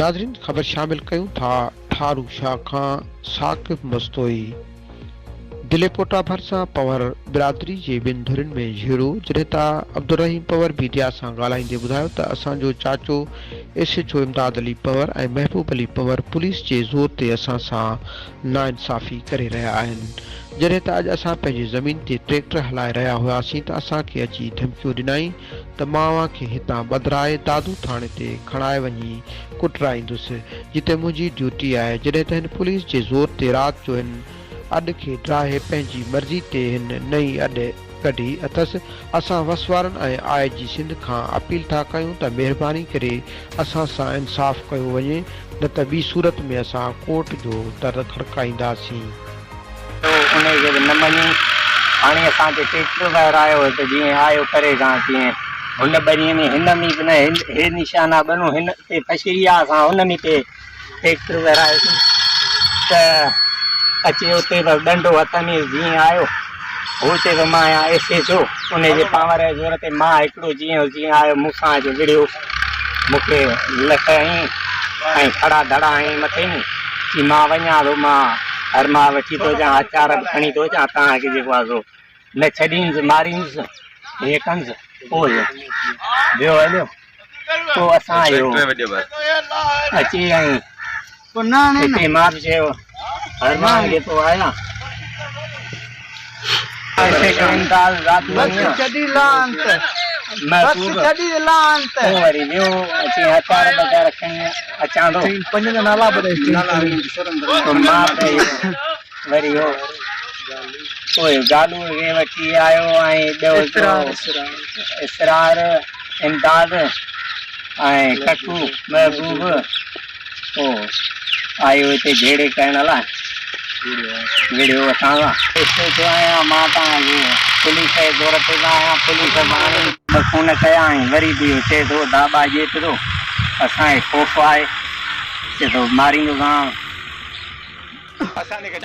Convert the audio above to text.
ناظرين خبر شامل ڪيون ٿا ٺارو شاهه کان ثاقب مستوئي دليپوٽا ڀرسان پنهور برادري جي ٻن ڌرين ۾ جهيڙو، جڏهن ته عبدالرحيم پنهور ميڊيا سان ڳالهائيندي ٻڌايو ته اسان جو چاچو S H O Imdad Ali Panhwar ۽ Mehboob Ali Panhwar police جي زور تي اسان سان ناانصافي ڪري رهيا آهن، جڏهن ته اڄ اسان پنهنجي زمين تي ٽريڪٽر هلائي رهيا هياسين ته اسان کي اچي ڌمڪيون ڏنائين ته مان اوهان کي هتان ٻڌرائي دادو ٿاڻي تي کڻائي وڃي ڪٽرائيندس جتي منهنجي ڊيوٽي آهي، جڏهن ته هن پوليس جي زور تي رات جو هن اڏ کي ڊاهي پنهنجي مرضي تي هن نئين اڏ ڪڍي اٿس، اسان وس وارن ۽ آء جي سنڌ کان اپيل ٿا ڪيون ته مهرباني ڪري اسان سان انصاف ڪيو وڃي نه ته ٻي صورت ۾ اسان ڪورٽ جو در کڙڪائينداسين. تو انهي کي به نه مڃيون. هاڻي اسان تي ٽيڪٽر وهرايو هو ته جيئن آيو ڪري گان تيئن هن ٻنيء ۾ هن ۾ به نه هي نشانا ٻنو هن تي ڦشري آ اسان هن ۾ تي ٽيڪٽر ورهايوسين ته اچي اتي بس ڏنڊو هٿ ۾ جيئن آيو هو چئي ٿو مان آهيان ايس ايڇ او ان جي پاور جي زور تي مان هڪڙو جيئن هو جيئن آيو مون سان اچي وڙهيو مون کي لٺ هنئي ۽ کڙا ڌڙا هنئي مٿي ۾ چي مان وڃان ٿو مان هرماء وٺي ٿو اچان هٿيار به کڻي ٿو اچان توهان کي جيڪو آهي سو نه ڇڏينس مارينس هي ڪنس پوء ويو هليو پوء اسان اهو اچي ۽ هتي مان به چيو هرمان کي پوء آيا پوء وري ويو اچي هٿيار ٻٿيار کڻي اچان ٿو پوء مان به وري هو پوء گالو کي وٺي آيو ۽ ٻيو هڪڙو اسرار، امداد ۽ ڪڪو محبوب پوء آيو هتي جهيڙي ڪرڻ لاء وڙهيو اسان سان. ايس ايڇ او آهيان مان توهان جي پوليس جي زور تي به آهيان پوليس به آڻي ٻه خون ڪيا ۽ وري به اهو چئي ٿو داٻا جيترو اسان کي خوف آهي چئي ٿو ماريندوسانء. اسان کي